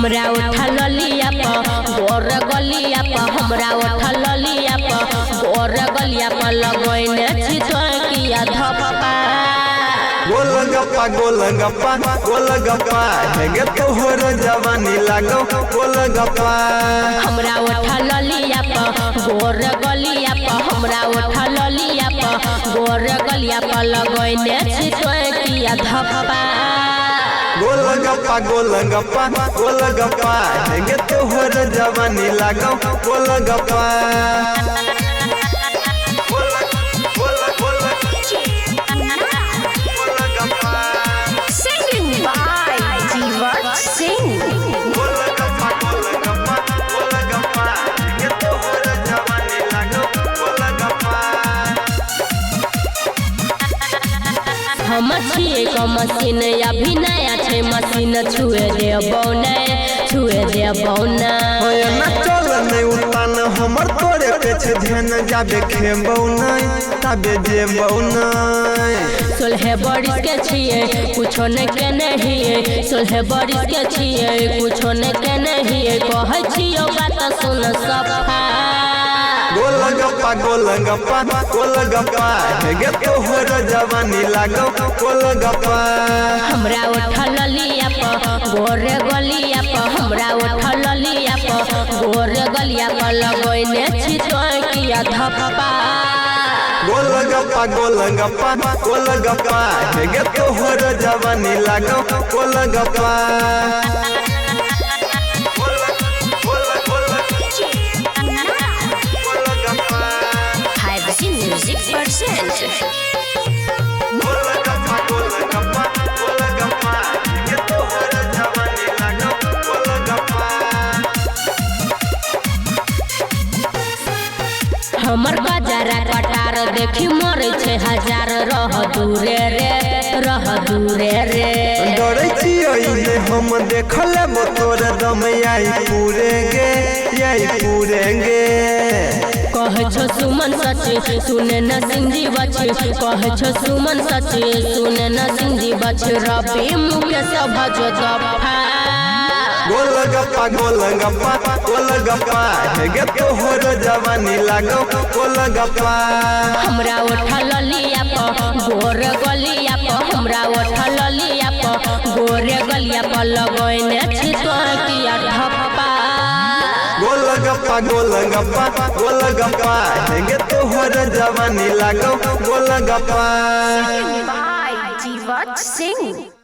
हमरा उठा ललिया प गोर गलिया प, हमरा उठा ललिया प गोर गलिया प लगैने छी तोकिया धप्पा। गोलगप्पा गोलगप्पा गोलगप्पा हेगे तोहर जवानी लागो गोलगप्पा। हमरा उठा ललिया प गोर गलिया प, हमरा उठा ललिया प गोर गलिया प लगैने छी तोकिया धप्पा। गोलगप्पा गोलगप्पा गोलगप्पा हेगे तोहर जवानी लागो golgappa. Singing by Jivat Singh. Golgappa golgappa golgappa हेगे तोहर जवानी लागो गोलगप्पा। हम छियै क मशीन अभी नया छै मशीन, छुए देबौ नै छुए देबौ नै। ना चल नहीं उतान हमर तोरे पे छे ध्यान, जाबे खेबौ नहीं ताबे जेबौ नहीं। 16 बरिस के छियै कुछो नै केने हियै, 16 बरिस के छियै कुछो नै केने हियै, कहै छियौ बात सुन सफा। गोलगप्पा गोलगप्पा गोलगप्पा हेगे तोहर जवानी लागो गोलगप्पा। हमरा उठा ललिया प गोरे गलिया प, हमरा उठा ललिया प गोरे गलिया प लगैने छी तोकिया धप्पा। गोलगप्पा गोलगप्पा गोलगप्पा हेगे तोहर जवानी लागो golgappa. 5G Music present. Golgappa golgappa golgappa हेगे तोहर जवानी लागो गोलगप्पा। हमर गजरा कटार देखी मरै छै हजार, रह दूरे रे रह दूरे रे। डरै छियै ने हम देख लेबो तोर दम, आई पूरे गे आई पूरे गे। कहै छौ सुमन सच सुने न सिंह जी बच, कहै छौ सुमन सच सुने न सिंह जी बच, रवि मुकेश भजो दफा। गोलगप्पा गोलगप्पा गोलगप्पा हेगे तोहर जवानी लागो गोलगप्पा। हमरा उठा ललिया प गोर गलिया प, हमरा उठा ललिया प गोरे गलिया प लगैने छी तोकिया धप्पा। गोलगप्पा गोलगप्पा गोलगप्पा हेगे तोहर जवानी लागो गोलगप्पा। By Jivat Singh.